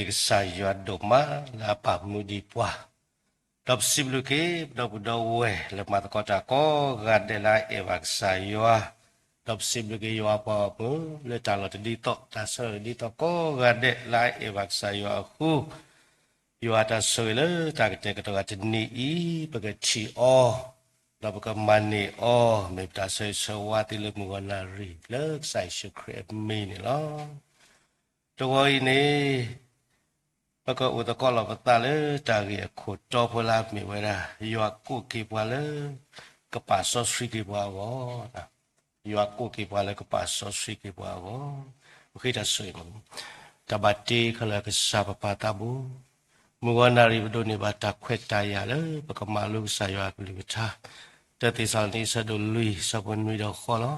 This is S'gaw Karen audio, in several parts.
ကစၢ်ယွၤဒိၣ်မးလၢအပာ်မူဒံးပှၤ, ဒီးပစံးဘျုးက့ၤ ပဒီပုၢ်ဒီဝဲၢ်လၢမၤသကိးတၢ်ကိးဂၤဒဲးလၢအအဲၣ်ဘၣ်ကစၢ်ယွၤ, ဒီးပစံးဘျုးက့ၤယွၤပှၤဂီၢ်မုၢ် လၢတၢ်လီၢ်တဒ်သိး တၢ်ဆၢလီၤတဒ်သိးကိးဂၤဒဲးလၢအအဲၣ်ဘၣ်ကစၢ်ယွၤအဃိ, ယွၤတၢ်ဆိၣ်ဂ့ၤလၢတၢ်ကတဲာ်ကတီၤတနံၤအံၤ ပကထံၣ်အီၤ, ဒီးပကမၤန့ၢ်အီၤ မ့ၢ်ပတၢ်ဆၢဂ့ၤဆၢဝါသုလၢမုၢ်ဂီၤနၣ်ရံၣ် လၢကစၢ်ယ့ၣ်ၡူးခရံာ်အမံၤန့ၣ်လီၤ. တဂီၤအံၤန့ၣ် ပကအိၣ်သကိးလီၤပသးလၢတၢ်ဂ့ၢ်အခိၣ်တီဖိလၢအမ့ၢ်ဝဲဒၣ် ယွၤကိးက့ၤပှၤလၢ ကပာ်စီဆှံက့ၤပှၤအဂီၢ်, ယွၤကိးက့ၤပှၤလၢကပာ်စီဆှံက့ၤပှၤအဂီၢ်, ပဃ့တၢ်ဆိၣ်ဂ့ၤန့ၣ်, တၢ်ဘၣ်တ့ခဲလၢာ်ကစၢ်ပပၢ်သးဘိ, မုၢ်ဂီၤနၣ်ရံၣ်ပဒိးန့ၢ်ဘၣ်တၢ်ခွဲးတၢ်ယာ်လၢ ပကမၤလိကစၢ်ယွၤအကလုၢ်ကထါ, တၢသ့းစၤလနံ အဆၢဒိၣ်လွံၢ် အဆၢဖိနွံဒီးဃိးလီၤ.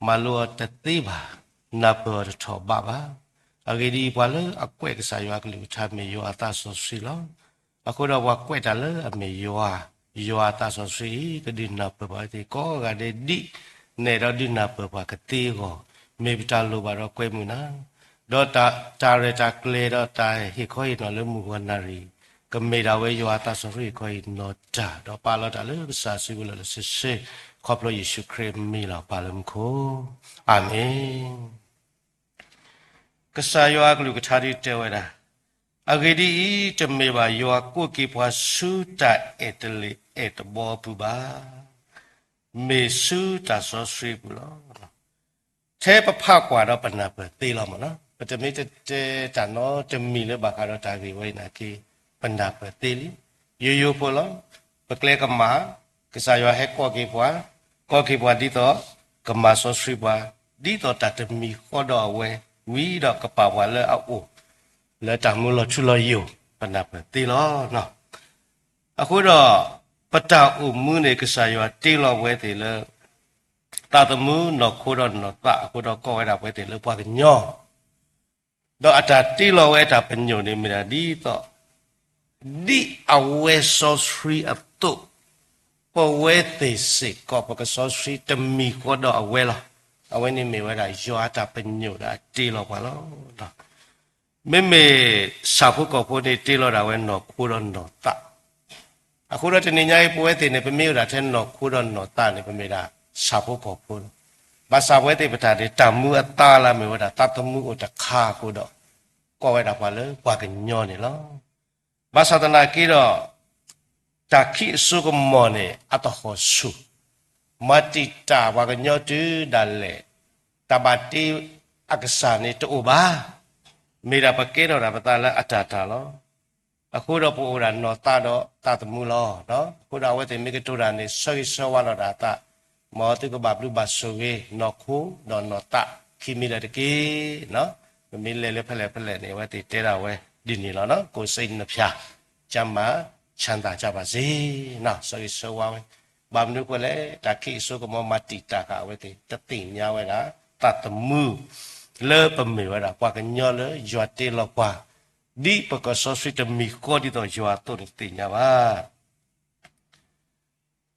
မၤလိအီၤတသ့ဘၣ်, နၢ်ပၢၢ်အီၤတထီၣ်ဘးဘၣ်. အဂ့ၢ်ဒ်အံၤ, ပှၤလၢအကွဲးကစၢ်ယွၤအကလုၢ်ကထါ မ့ၢ်ယွၤအသးစီဆှံလီၤ. အဃိဒီးပှၤကွဲးတၢ်လၢအမ့ၢ်ယွၤ, ယွၤအသးစီဆှံအံၤ ကဒုးနၢ်ပၢၢ်ပှၤဝဲသ့ၣ်ကိးဂၤဒဲးဒ် နဲၣ်ဒီးဒုးနၢ်ပၢၢ်ပှၤကသ့အဂီၢ်, မ့ၢ်ပတၢ်လိၣ်ဘၣ်ဒီးကွဲမုာ်နၤ, ဒီးတၢ်ရဲၣ်တၢ်ကျဲၤဒီးတၢ်ဟ့ၣ်ခီဟ့ၣ်နီၤလၢမုၢ်ဂီၤနၣ်ရံၣ်, ကမ့ၢ်ဒၣ်ဝဲယွၤအသးစီဆှံအံၤခီဟ့ၣ်နီၤတၢ်, ဒီးပာ်လီၤတၢ်လၢကစၢ်စုပူၤလၢာ်လၢာ်ဆ့ဆ့, ခီဖျိယ့ၣ်ၡူးခရံာ်အမံၤလီၤ. ပၢ်လၢမူခိၣ်, အၤမ့ၣ်. ကစၢ်ယွၤအကလုၢ်ကထါဒုးတဲဝဲဒၣ်, အဂ့ၢ်ဒ်အံၤ, တမ့ၢ်ဘၣ်ယွၤကိးက့ၤပှၤဆူတၢ်အဲၣ်တလ့ၣ်အဲၣ်တဘီအပူၤဘၣ်, မ့ၢ်ဆူတၢ်စီဆှံအပူၤလီၤ. ထဲပဖးကွၢ်ဒီးပနၢ်ပၢၢ်သ့လီၤမ့ၢ်နီၤ, ပတမ့ၢ်တတဲတၢ်နီတမံၤလၢဘၣ်ဃးဒီးတၢ်ဂ့ၢ်ဝဲအံၤနာ်က့, ပနၢ်ပၢၢ်သ့လံ, ယိယိဖိလီၤ. ပကျဲကမၣ်, ကစၢ်ယွၤဟဲကိးက့ၤပှၤ, ကိးက့ၤပှၤဒ်သိး ကမၤစီဆှံပှၤ, ဒ်သိးတၢ်တမံၤဃီဒီးအဝဲ, ဝံၤဒီးကပာ်ပှၤလၢအအိၣ် လၢတၢ်မူလီၤထူလီၤယိာ်, ပနၢ်ပၢၢ်သ့လီၤ. အဃိဒီး ပတၢ်အိၣ်မူန့ၣ် ကစၢ်ယွၤတ့လီၤဝဲသ့ၣ်လၢ သးသမူနီၢ်ခိဒီးနီၢ်သးအဃိဒီး ကိးဝဲဒၣ်ပဝဲသ့ၣ်လၢပှၤကညီ, ဒီးအတၢ်တ့လီၤဝဲအတၢ်ပညိၣ်န့ၣ်မ့ၢ်ဒၣ်ဒ်သိး ဒ်အဝဲစီဆှံအသိး, ပဝဲသ့ၣ်စ့ၢ်ကီး ပကစီဆှံတမံၤဃီဒီးအဝဲလီၤ. အဝဲန့ၣ်မ့ၢ်ဝဲဒၣ်ယွၤအတၢ်ပညိၣ်ဒီးအတ့လီၤပှၤလီၤ. မ့မ့ၢ်ဆၣ်ဖိကီၢ်ဖိန့ၣ် တ့လီၤဒၣ်ဝဲနီၢ်ခိဒီးနီၢ်သး, အဃိဒီးတနံၤညါအံၤ ပဝဲသ့ၣ်န့ၣ် ပမ့ၢ်အိၣ်ဒၣ်ထဲနီၢ်ခိဒီးနီၢ်သးန့ၣ် ပမ့ၢ်ဒၣ်ဆၣ်ဖိကီၢ်ဖိလီၤ. ဘၣ်ဆၣ်ပဝဲသ့ၣ်ပတၢ်န့ၣ် တၢ်မူအသါလၢအမ့ၢ်ဝဲဒၣ်သးသမူအိၣ်တခါအဃိဒီး ကိးဝဲဒၣ်ပှၤလၢပှၤကညီန့ၣ်လီၤ. ဘၣ်ဆၣ်သနာ်က့ဒီး တၢ်ခံးအစိကမီၤန့ၣ် အတဟီၣ်ဆူၣ်, မၤတံာ်တာ်ပှၤကညီတုၤဒၣ်လဲာ် တၢ်ဘၣ်တ့အကစၢ်န့ၣ်တအိၣ်ဘၣ်. မ့ၢ်ဒၣ်ပကဲထီၣ်ဒၣ်ပသးလၢအတၢ်တၢ်လီၤ. အဃိဒီးပအိၣ်ဒၣ်နီၢ်သးဒီးသးသမူလီၤ. အဃိဒီးအဝဲသ့ၣ်မ့ၢ်ကတိၤတၢ်န့ၣ် ဆၢဂ့ၤဆၢဝါလီၤဒၣ်အသး, မ်သုကဘၣ်ဘျုးဘၣ်ဆိၣ်ဂ့ၤ နီၢ်ခိဒီးနီၢ်သး ခံမံၤလၢာ်တက့ၢ်. ပမ့ၢ်လဲၤလၢဖဲလဲၣ်ဖဲလဲၣ်န့ၣ် အဝဲသ့ၣ်တဲဒၣ်ဝဲဒ်န့ၣ်လီၤ. ကိုယ်စိတ်နှစ်ဖြာ ကျန်းမာချမ်းသာကြပါစေ, ဆၢဂ့ၤဆၢဝါဝဲ. ဘၣ်မနုၤအဃိလဲၣ်, တၢ်ခံးအစိကမီၤမၤတံာ်တာ်ဃာ်အဝဲသ့ၣ် တသ့ၣ်ညါဝဲဒၣ် သးသမူ လၢပမ့ၢ်ဝဲဒၣ်ပှၤကညီလၢယွၤတ့လီၤပှၤ ဒ်ပကစီဆှံတမံၤဃီဒ်သိးယွၤအသိးန့ၣ် တသ့ၣ်ညါဘၣ်.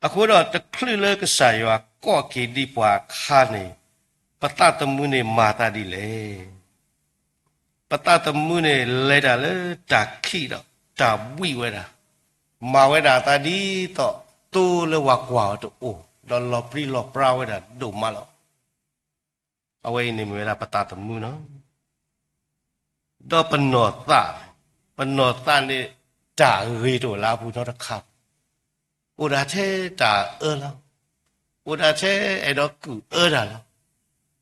အဃိဒီးတချုးလၢကစၢ်ယွၤကိးက့ၤဒံးပှၤအခါန့ၣ်, ပသးသမူန့ၣ်မၤသးဒ်လဲၣ်. ပသးသမူန့ၣ်လဲၤတၢ်လၢတၢ်ခံးဒီးတၢ်ဘှံးဝဲဒၣ်, မၤဝဲဒၣ်အသးဒ်သိးသိလၢပှၤကွၢ်အီၤတအိၣ်, ဒီးလီၤပြံလီၤပြါဝဲဒၣ်ဒိၣ်မးလီၤ. အဝဲအံၤန့ၣ်မ့ၢ်ဝဲဒၣ်ပသးသမူလီၤ. ဒီးပနီၢ်သး, ပနီၢ်သးန့ၣ် တၢ်ဂ့ၤတအိၣ်လၢအပူၤနီတခါ, အိၣ်ဒၣ်ထဲတၢ်အၢလီၤ. အိၣ်ဒၣ်ထဲအဲၣ်ဒိးကုၢ်အၢတၢ်လီၤ.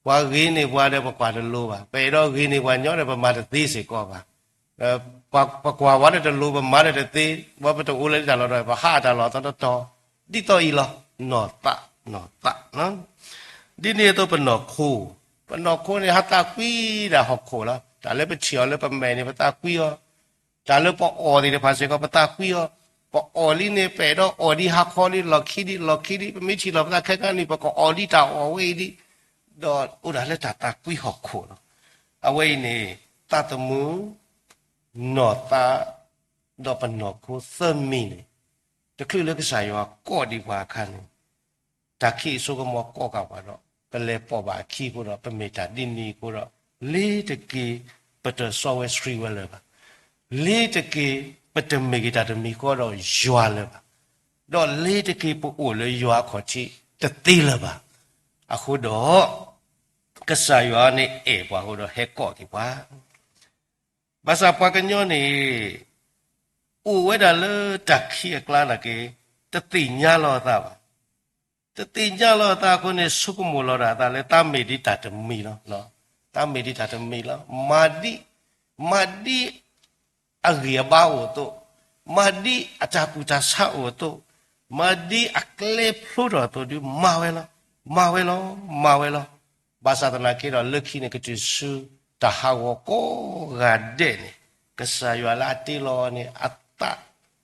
ပှၤဂ့ၤန့ၢ်ပှၤဒီးပကွၢ်တလိၤဘၣ်. ပအဲၣ်ဒိးဂ့ၤန့ၢ်ပှၤညီဒီးပမၤတသ့စ့ၢ်ကီးဘၣ်. ပကွၢ်ပှၤဒီးတလိၤ ပမၤဒီးတသ့, ပတအိၣ်လၢတၢ်လီၢ်ဒီး ပဟးအတၢ်လီၢ်သီတတီၤ, ဒ်သိးအံၤလီၤ. နီၢ်သး, နီၢ်သး, ဒ်န့ၣ်အသိးပနီၢ်ခိ, ပနီၢ်ခိန့ၣ် ဟးသးကွံဒၣ်ဟီၣ်ခိၣ်လီၤ. တၢ်လၢပထံၣ်အီၤလၢပမဲာ်န့ၣ် ပသးကွံအီၤ, တၢ်လၢပအီၣ်သ့ၣ်တဖၣ်စ့ၢ်ကီး ပသးကွံအီၤ, ပအီၣ်လံန့ၣ် ပအဲၣ်ဒိးအီၣ်ဒံးဟးခီဒံး လီၢ်ခံဒံး လီၢ်ခံဒံး, ပမ့ၢ်ထံၣ်လီၤပသးခဲခါန့ၣ် ပကအီၣ်ဒံးတၢ်အီၣ်ဝဲအံၤဒံး, ဒီးအိၣ်ဒၣ်လၢတၢ်သးကွံဟီၣ်ခိၣ်လီၤ. အဝဲအံၤန့ၣ် သးသမူ, နီၢ်သး, ဒီးပနီၢ်ခိသၢမံၤန့ၣ်, တချုးလၢကစၢ်ယွၤကိးဒံးပှၤအခါန့ၣ် တၢ်ခံးအစိကမီၤကိးကးပှၤဒီး ပလဲၤပိာ်ဘၣ်အခံအဃိဒီး ပမ့ၢ်တၢ်ဒ်န့ၣ်အဃိဒီး လ့ၤတက့ၢ် ပတစီဝဲဆှံဝဲလၢၤဘၣ်. လ့ၤတက့ၤ ပတမ့ၢ်က့ၤတၢ်တမံၤဃီဒီးယွၤလၢၤဘၣ်, ဒီးလ့ၤတက့ၤပအိၣ်လၢယွၤအခီၣ်ထံးတသ့လၢၤဘၣ်. အဃိဒီး ကစၢ်ယွၤန့ၣ်အဲၣ်ပှၤအဃိဒီးဟဲကိးက့ၤပှၤ ဘၣ်ဆၣ်ပှၤကညီန့ၣ် အိၣ်ဝဲဒၣ်လၢတၢ်ခံးအကျါနာ်က့ တသ့ၣ်ညါလီၤအသးဘၣ်. တသ့ၣ်ညါလီၤအသးအဃိန့ၣ် ဆိကမိၣ်လီၤဒၣ်အသးလၢ တၢ်မ့ၢ်ဒ်တၢ်တမံၤလီၤ, တၢ်မ့ၢ်ဒ်တၢ်တမံၤလီၤ, မၤဒ်, မၤဒ်အဂံၢ်အဘါအိၣ်အသိး, မၤဒ်အတၢ်ကူၣ်တၢ်ဆးအိၣ်အသိး, မၤဒ်အကျဲဖျိထီၣ်အသိးဒုး မၤဝဲလီၤ, မၤဝဲလီၤ, မၤဝဲလီၤ. ဘၣ်ဆၣ်သနာ်က့ဒီး လၢခံန့ၣ် ကတုၤဆူတၢ်ဟးဂီၤကိးဂၤဒဲးန့ၣ် ကစၢ်ယွၤလၢအတ့လီၤန့ၣ် အသး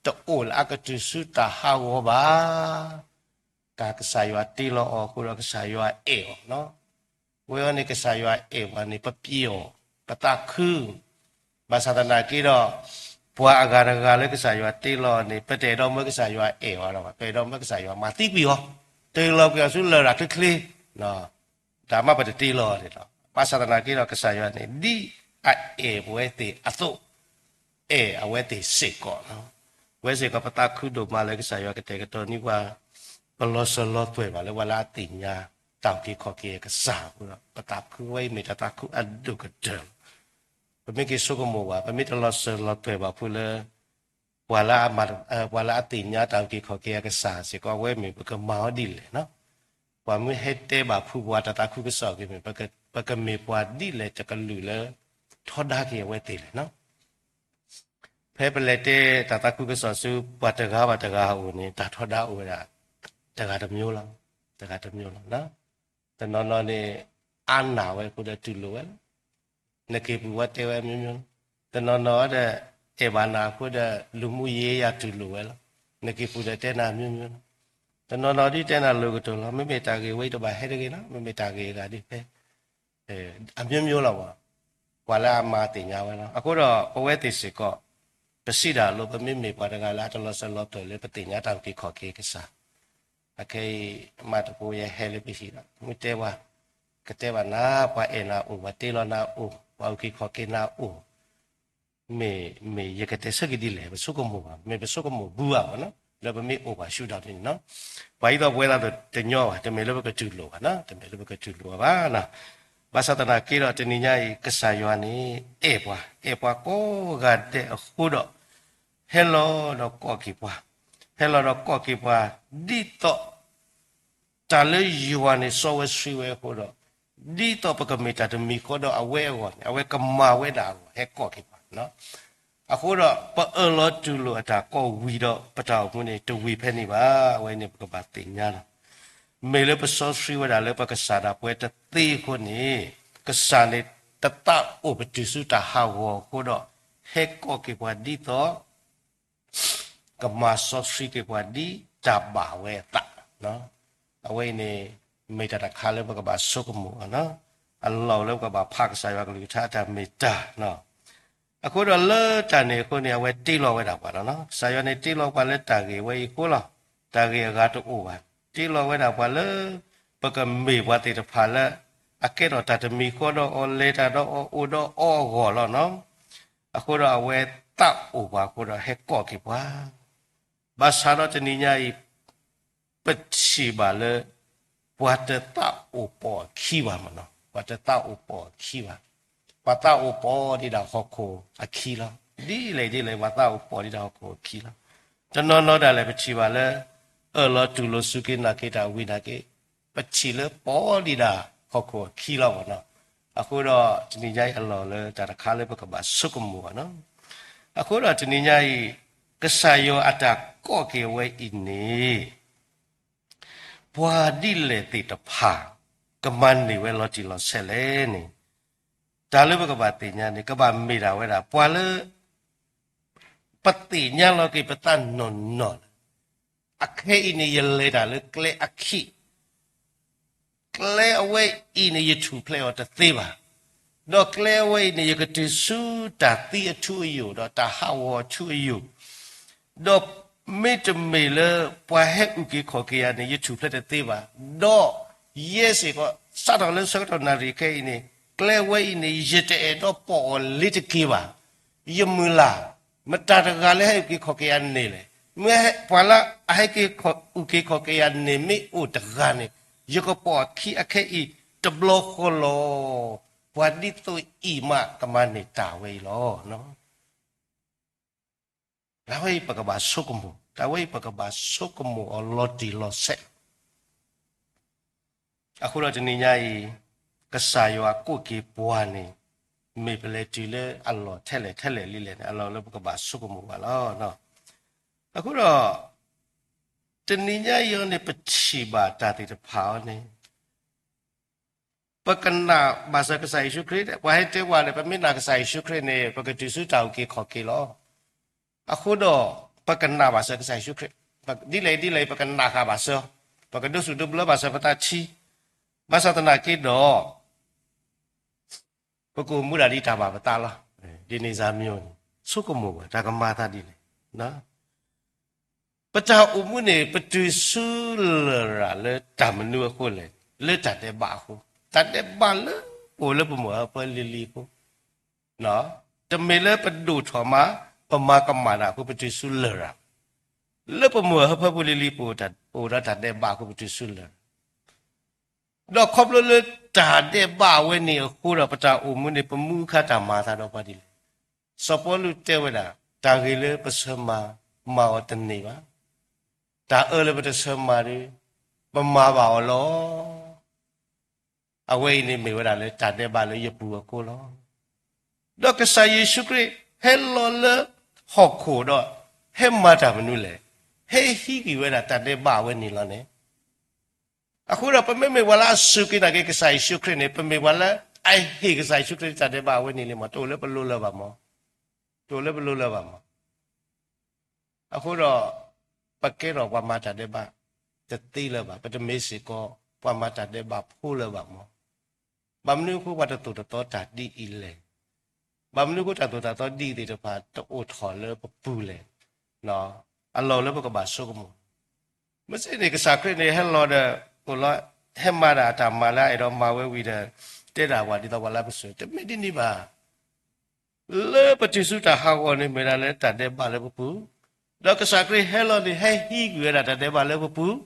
တအိၣ်လၢအကတုၤဆူတၢ်ဟးဂီၤဘၣ်. ကစၢ်ယွၤတ့လီၤအီၤအဃိဒီး ကစၢ်ယွၤအဲၣ်အီၤလီၤ. ဝဲအံၤန့ၣ် ကစၢ်ယွၤအဲၣ်ပှၤန့ၣ် ပပျံၤအီၤ, ပသးခု ဘၣ်ဆၣ်သနာ်က့ဒီး ပှၤအဂၤတဂၤလၢကစၢ်ယွၤတ့လီၤန့ၣ် ပတအဲၣ်ဒိးမၢကစၢ်ယွၤအဲၣ်အီၤလီၤဘၣ်, ပအဲၣ်ဒိးမၢကစၢ်ယွၤမၤသံကွံာ်အီၤ, တ့လီၤကွံာ်အီၤဆူလရာ်ချ့ချ့, တၢ်မၤပတတ့လီၤန့ၣ်လီၤ. ဘၣ်ဆၣ်သနာ်က့ဒီး ကစၢ်ယွၤန့ၣ် ဒ်အအဲၣ်ပဝဲသ့ၣ်အသိး အဲၣ်အဝဲသ့ၣ်စ့ၢ်ကီးလီၤ. ဝဲစ့ၢ်ကီးပသးခုဒိၣ်မးလၢကစၢ်ယွၤကတဲာ်ကတီၤန့ၢ်ပှၤ ပလီၤစၢၤလီၤသွဲၣ်ဘၣ်လၢပှၤလၢအသ့ၣ်ညါတၢ်အုၣ်က့ၤခီၣ်က့ၤအကစၢ်အဃိဒီး ပသးခုဝဲအံၤမ့ၢ်တၢ်သးခုအဒိၣ်ကတၢၢ်လီၤ. ပမ့ၢ်က့ၤဆိကမိၣ်ဘၣ်, ပမ့ၢ်တလီၤစၢၤလီၤသွဲၣ်ဘၣ်ဖုလၢ ပှၤလၢအမၤ, ပှၤလၢအသ့ၣ်ညါတၢ်အုၣ်က့ၤခီၣ်က့ၤအကစၢ်စ့ၢ်ကီး အဝဲမ့ၢ်ပကမၤအီၤဒ်လဲၣ်နီၤ. ပှၤမ့ၢ်ဟဲတဲဘၣ်ဖုပှၤတၢ်သးခုကစီၣ်အဂ့ၢ်မ့ၢ် ပကမ့ၢ်ပှၤဒ်လဲၣ်တကလုာ်လၢ ထီဒါက့ၤအဝဲသ့ၣ်လဲၣ်နီၤ. ဖဲပလဲၤတဲတၢ်သးခုကစီၣ်ဆူပှၤတဂၤဘၣ်တဂၤအအိၣ်န့ၣ် တၢ်ထီဒါအိၣ်ဝဲဒၣ် တဂၤတမျိုးလီၤ, တဂၤတမျိုးလီၤ. တနီၤနီၤန့ၣ် အါနာ်ဝဲအဃိဒီးတူၢ်လိာ်ဝဲလီၤ. နက့ၤပူၤဝဲတဲဝဲအမျိုးမျိုးလီၤ. တနီၤနီၤဒီး အဲၣ်ဘၣ်နၤအဃိဒီး လူမှုရေးအရတူၢ်လိာ်ဝဲလီၤ. နက့ၤပူၤဒီးတဲနၤအမျိုးမျိုးလီၤ. တနီၤနီၤဒ်တဲနၤလိၤကတိၤလီၤ. မ့မ့ၢ်တၢ်ဂ့ၢ်ဝဲအံၤတဘၣ်ဟဲတဂ့ၤလီၤ. မ့မ့ၢ်တၢ်ဂ့ၢ်အဂၤဒ်ဖဲ အမျိုးမျိုးလီၤဘၣ်. ပှၤလၢအမၤသ့ၣ်ညါဝဲလီၤ. အဃိဒီးပဝဲသ့ၣ်စ့ၢ်ကီး ပစံးဒၣ်အလိၤ ပမ့မ့ၢ်ပှၤတဂၤလၢအတလီၤစၢၤလီၤသွဲၣ်လၢပသ့ၣ်ညါတၢ်အုၣ်က့ၤခီၣ်က့ၤကစၢ်, အခဲအံၤ မ့ၢ်တကိးယဟဲလၢပဟံၣ်ဒီး မ့ၢ်တဲပှၤ, ကတဲဘၣ်နၤ ပှၤအဲၣ်နၤအိၣ်, ပှၤတ့လီၤနၤအိၣ်, ပှၤအုၣ်က့ၤခီၣ်က့ၤနၤအိၣ် မ့ၢ်, မ့ၢ်ယကတဲဆၢက့ၤဒ်လဲၣ် ပဆိကမိၣ်ဘၣ်, မ့ၢ်ပဆိကမိၣ်ဘၣ်ဘၣ်နီၤ, လၢပမ့ၢ်အိၣ်ဘၣ်ဆူဒီးန့ၣ်နီၤ, ပှၤအံၤသိးပဝဲသးသိးတညီဘၣ်, တမ့ၢ်လၢပကတူၢ်လိာ်ဘၣ်နီၤ, တမ့ၢ်လၢပကတူၢ်လိာ်ဘၣ်နီၤ, ဘၣ်ဆၣ်သနာ်က့ဒီးတနံၤညါအံၤ ကစၢ်ယွၤန့ၣ် အဲၣ်ပှၤ, အဲၣ်ပှၤကိးဂၤဒဲးအဃိဒီး ဟဲလီၤဒီးကိးက့ၤပှၤ, ဟဲလီၤဒီးကိးက့ၤပှၤ ဒ်သိး တၢ်လၢယွၤန့ၣ်စီဝဲဆှံဝဲအဃိဒီး, ဒ်သိးပကမ့ၢ်တၢ်တမံၤဃီဒီးအဝဲအဂီၢ်န့ၣ် အဝဲကမၤဝဲဒၣ်အဂီၢ် ဟဲကိးက့ၤပှၤနီၤ. အဃိဒီး ပအၢၣ်လီၤတူၢ်လိာ်အတၢ်ကိးဝံၤဒီး ပတၢ်အိၣ်မူန့ၣ် တဝံၤဖဲန့ၣ်ဘၣ်. အဝဲန့ၣ်ပကဘၣ်သ့ၣ်ညါလီၤ. မ့ၢ်လၢပစီဆှံဝဲဒၣ်လၢပကစၢ်ဒၣ်ပဝဲတသ့အဃိန့ၣ်, ကစၢ်န့ၣ်တသးအိၣ်ပတုာ်ဆူတၢ်ဟးဂီၤအဃိဒီး, ဟဲကိးက့ၤပှၤဒ်သိး ကမၤစီဆှံက့ၤပှၤဒ်တၢ်ဘၣ်ဝဲအသး. အဝဲအံၤန့ၣ် မ့ၢ်တၢ်တခါလၢပကဘၣ်ဆိကမိၣ်အီၤ, အလီၢ်လၢပကဘၣ်ဖးကစၢ်ယွၤကလုၢ်ကထါအတၢ်မ့ၢ်တၢ်. အဃိဒီးလၢတၢ်န့ၣ်အဃိန့ၣ် အဝဲတ့လီၤဝဲဒၣ်ပှၤလီၤနီၤ. ကစၢ်ယွၤန့ၣ်တ့လီၤပှၤလၢတၢ်ဂ့ၢ်ဝဲအံၤအဃိလီၤ. တၢ်ဂ့ၢ်အဂၤတအိၣ်ဘၣ်. တ့လီၤဝဲဒၣ်ပှၤလၢ ပကမ့ၢ်ပှၤသ့ၣ်တဖၣ်လၢ အကဲထီၣ်တၢ်တမံၤဃီဒီးအီၤ လဲၤတၢ်ဒီးအီၤ အိၣ်ဒီးအီၤအဂီၢ်လီၤနီၤ. အဃိဒီးအဝဲသးအိၣ်ပှၤအဃိဒီးဟဲကိးက့ၤပှၤ ဘၣ်ဆၣ်ဒီးတနံၤညါအံၤ ပထံၣ်ဘၣ်လၢ ပှၤတသးအိၣ်ပိာ်အခံဘၣ်မ့ၢ်နီၤ, ပှၤတသးအိၣ်ပိာ်အခံဘၣ်. ပှၤသးအိၣ်ပိာ်ဒံးဒၣ်ဟီၣ်ခိၣ်အခံလီၤ. ဒ်လဲၣ်ဒ်လဲၣ် ပှၤသးအိၣ်ပိာ်ဒံးဒၣ်ဟီၣ်ခိၣ်အခံလီၤ. တနီၤနီၤဒၣ်လဲာ်ပထံၣ်ဘၣ်လၢ အၢၣ်လီၤတူၢ်လိာ်စူၢ်က့ၤနာ်က့ၤတၢ်ဝံၤနာ်က့ ပထံၣ်လၢပိာ်ဒံးဒၣ်ဟီၣ်ခိၣ်အခံလီၤမ့ၢ်နီၤ. အဃိဒီးတနံၤညါအံၤအလီၢ်လၢတၢ်တခါလၢပကဘၣ်ဆိကမိၣ်ဘၣ်နီၤ. အဃိဒီးတနံၤညါအံၤ ကစၢ်ယွၤအတၢ်ကိးက့ၤဝဲအံၤန့ၣ် ပှၤဒ်လဲၣ်သ့ၣ်တဖၣ် ကမၤန့ၢ်ဝဲလီၤတံၢ်လီၤဆဲးလဲၣ်န့ၣ်, တၢ်လၢပကဘၣ်သ့ၣ်ညါန့ၣ် ကဘၣ်မ့ၢ်ဒၣ်ဝဲဒၣ် ပှၤလၢ ပသ့ၣ်ညါလီၤက့ၤပသးနီၢ်နီၢ်လၢ အခဲအံၤန့ၣ် ယလဲၤတၢ်လၢကျဲအခံး ကျဲအဝဲအံၤန့ၣ် ယထူၣ်ဖျဲးအီၤတသ့ဘၣ်. ဒီးကျဲအဝဲအံၤန့ၣ် ယကတုၤဆူတၢ်သံအထူအယိာ် ဒီးတၢ်ဟးဂီၤအထူအယိာ်, ဒီးမ့တမ့ၢ်လၢပှၤဟဲအုၣ်က့ၤခီၣ်က့ၤယၤန့ၣ် ယထူၣ်ဖျဲးတသ့ဘၣ်. ဒီးယဲစ့ၢ်ကီး စးထီၣ်လၢဆၢကတီၢ်နၣ်ရံၣ်ခဲအံၤန့ၣ် ကျဲအဝဲအံၤန့ၣ် ယတအဲၣ်ဒိးပိာ်အီၤလၢၤတက့ၢ်ဘၣ်. ယမုၢ်လၢ် မတၤတဂၤလၢဟဲအုၣ်က့ၤခီၣ်က့ၤယၤန့ၣ်လဲၣ်. မ့ၢ်ပှၤလၢအဟဲက့ၤအုၣ်က့ၤခီၣ်က့ၤယၤန့ၣ်မ့ၢ်အိၣ်တဂၤန့ၣ်, ယကပိာ်အခံအခဲအံၤတဘျီဃီလီၤ. ပှၤဒ်သိးအံၤမးကမၤန့ၢ်တၢ်ဝဲအံၤလီၤ. တၢ်ဝဲအံၤပကဘၣ်ဆိကမိၣ်, တၢ်ဝဲအံၤပကဘၣ်ဆိကမိၣ်အီၤလီၤတံၢ်လီၤဆဲးလီၤ. အဃိဒီးတနံၤညါအံၤ, ကစၢ်ယွၤကိးက့ၤပှၤန့ၣ်, မ့ၢ်ပလဲၤတုၤလၢအလီၢ်ထဲလဲၣ်ထဲလဲၣ်လံလဲၣ်န့ၣ်, အလီၢ်လၢပကဘၣ်ဆိကမိၣ်ဘၣ်လီၤ. အဃိဒီး, တနံၤညါအံၤအီၤန့ၣ် ပထံၣ်ဘၣ်တၢ်သ့ၣ်တဖၣ်အီၤန့ၣ် ပကနာ်ဘၣ်စၢၤကစၢ်ယ့ၣ်ၡူးခရံာ်, ပှၤဟဲတဲဝဲလၢ ပမ့ၢ်နာ်ကစၢ်ယ့ၣ်ၡူးခရံာ်န့ၣ် ပကတုၤဆူတၢ်အုၣ်က့ၤခီၣ်က့ၤလီၤ. အဃိဒီး, ပကနာ်ဘၣ်စၢၤကစၢ်ယ့ၣ်ၡူးခရံာ်, ဒ်လဲၣ်ဒ်လဲၣ် ပကနာ်ဃာ်ဘၣ်စၢၤ, ပကဒိးဆူၣ်ဒိးဘျၢဘၣ်စၢၤပသးထံ, ဘၣ်ဆၣ်သနာ်က့ဒီး ပကအိၣ်မူဒၣ်ဒ်တၢ်ဘၣ်ပသးလီၤ. ဒ်န့ၣ်စၢ်မံၤန့ၣ်, ဆိကမိၣ်ဝဲ တၢ်ကမၤသးဒ်လဲၣ်. ပတၢ်အိၣ်မူန့ၣ် ပတုၤဆူလရာ်လၢတၢ်မနုၤအဃိလဲၣ်, လၢတၢ်ဒဲးဘးအဃိ, တၢ်ဒဲးဘးလၢပအိၣ်လၢပမိၢ်အဟၢဖၢလံၤလံၤအဃိ, တမ့ၢ်လၢပဒိၣ်ထီၣ်မး, ပမၤကမၣ်တၢ်အဃိ ပတုၤဆူလရာ်, လၢပမိၢ်အဟၢဖၢပူၤလံၤလံၤပူၤ အိၣ်ဒီးတၢ်ဒဲးဘးအဃိ ပတုၤဆူလရာ် ဒီးခီဖျိလၢတၢ်ဒဲးဘးဝဲန့ၣ်အဃိဒီး ပတၢ်အိၣ်မူန့ၣ် ပမူအခါတၢ်မၤအသးဒီးပှၤဒ်လဲၣ်. စီၤပီလူးတဲဝဲဒၣ်, တၢ်ဂ့ၤလၢပဆၢမၤ, မၤအီၤတန့ၢ်ဘၣ်. တၢ်အၢလၢပတဆၢမၤဒီး, ပမၤဘၣ်အီၤလီၤ. အဝဲအံၤန့ၣ်မ့ၢ်ဝဲဒၣ်လၢတၢ်ဒဲးဘးလၢယပူၤအဃိလီၤ. ဒီးကစၢ်ယ့ၣ်ၡူးခရံာ်ဟဲလီၤလၢဟီၣ်ခိၣ်ဒီး ဟဲမၤတၢ်မနုၤလဲၣ်, ဟဲဟံးကွံာ်ဝဲဒၣ်တၢ်ဒဲးဘးဝဲန့ၣ်လီၤန့ၣ် အဃိဒီးပမ့မ့ၢ်ပှၤလၢအစူၢ်က့ၤနာ်က့ၤကစၢ်ယ့ၣ်ၡူးခရံာ်န့ၣ် ပမ့ၢ်ပှၤလၢအဟ့ၣ်ကစၢ်ယ့ၣ်ၡူးခရံာ်တၢ်ဒဲးဘးဝဲန့ၣ်လံမး, တအိၣ်လၢပလိၤလၢၤဘၣ်မး, တအိၣ်လၢပလိၤလၢၤဘၣ်မး. အဃိဒီး ပကဲထီၣ်ပှၤမၤတၢ်ဒဲးဘးတသ့လၢၤဘၣ်, ပတမ့ၢ်စ့ၢ်ကီးပှၤမၤတၢ်ဒဲးဘးဖိလၢၤဘၣ်မး. ဘၣ်မနုၤအဃိပှၤတသိၣ်တသီတၢ်ဒ်အံၤလဲၣ်. ဘၣ်မနုၤအဃိတၢ်သိၣ်တၢ်သီဒ်အံၤသ့ၣ်တဖၣ်တအိၣ်ထီၣ်လၢပပူၤလဲၣ်. အလီၢ်လၢပကဘၣ်ဆိကမိၣ် မ့ၢ်စ့ၢ်န့ၣ် ကစၢ်ခရံာ်န့ၣ် ဟဲလီၤဒီး အိၣ်လီၤ, ဟဲမၤဒၣ်တၢ်မၤလၢအအဲၣ်ဒိးမၤဝဲဝံၤဒီး တဲဒၣ်ပှၤဒ်သိးပှၤလၢပစိၤ, တမ့ၢ်ဒ်န့ၣ်ဘၣ်. လၢပတုၤဆူတၢ်ဟးဂီၤန့ၣ် မ့ၢ်ဒၣ်လၢတၢ်ဒဲးဘးလၢပပူၤ, ဒီးကစၢ်ခရံာ်ဟဲလီၤန့ၣ် ဟဲဟံးကွံာ်ဝဲဒၣ်တၢ်ဒဲးဘးလၢပပူၤ,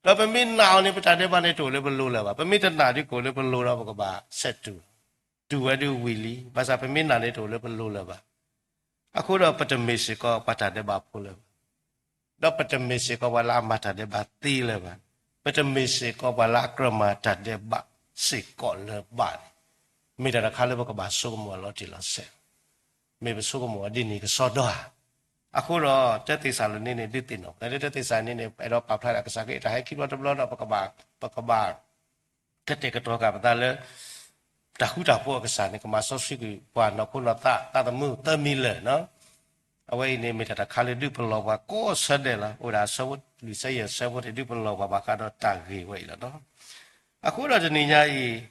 ဒီးပမ့ၢ်နာ်အီၤန့ၣ် ပတၢ်ဒဲးဘးန့ၣ်တအိၣ်လၢပလိၤလၢၤဘၣ်. ပမ့ၢ်တနာ်ဒ်ကအိၣ်လၢပလိၤဒီး ပကဘၣ်ဆဲးတူၢ်, တူၢ်ဝဲဒၣ်ဝံၤလံ, ဘၣ်ဆၣ်ပမ့ၢ်နာ်န့ၣ်တအိၣ်လၢပလိၤလၢၤဘၣ်. အဃိဒီးပတမ့ၢ်စ့ၢ်ကီးပှၤတၢ်ဒဲးဘးဖိလၢၤဘၣ်, ဒီးပတမ့ၢ်စ့ၢ်ကီးပှၤလၢအမၤတၢ်ဒဲးဘးသ့လၢၤဘၣ်, ပတမ့ၢ်စ့ၢ်ကီးပှၤလၢအကြၢးမၤတၢ်ဒဲးဘးစ့ၢ်ကီးလၢၤဘၣ်န့ၣ်, မ့ၢ်တၢ်တခါလၢပကဘၣ်ဆိကမိၣ်အီၤလီၤတံၢ်လီၤဆဲး, မ့ၢ်ပဆိကမိၣ်အီၤဒ်န့ၣ်ကစီဒီဧါ. အဃိဒီးတၢသ့းစၤလနံန့ၣ် ဒုးသ့ၣ်နီၣ်ပှၤလၢတၢသ့းစၤလနံန့ၣ် အဲၣ်ဒိးပာ်ဖျါဒၣ်ကစၢ်ခရံာ်အတၢ်ဟဲခံဘျီတဘျီဒီး ပကဘၣ် ပကဘၣ် ကတဲာ်ကတီၤဃာ်ပသးလၢ တၢ်ဃူတၢ်ဖိးအကစၢ်န့ၣ် ကမၤစီဆှံကွံာ်ပှၤနီၢ်ခိနီၢ်သး သးသမူသၢမံၤလၢာ်. အဝဲအံၤန့ၣ် မ့ၢ်တၢ်တခါလၢဒုးပလီၢ်ပှၤကိးဆၢဒဲးလီၤ. အိၣ်ဒၣ်ဆၢဖိလွံၢ်ဆၢယဲၢ်ဆၢဖိန့ၣ် ဒုးပလီၢ်ပှၤဘၣ်ဃးဒီးတၢ်ဂ့ၢ်ဝဲအံၤလီၤ. အဃိဒီးတနံၤညါအံၤ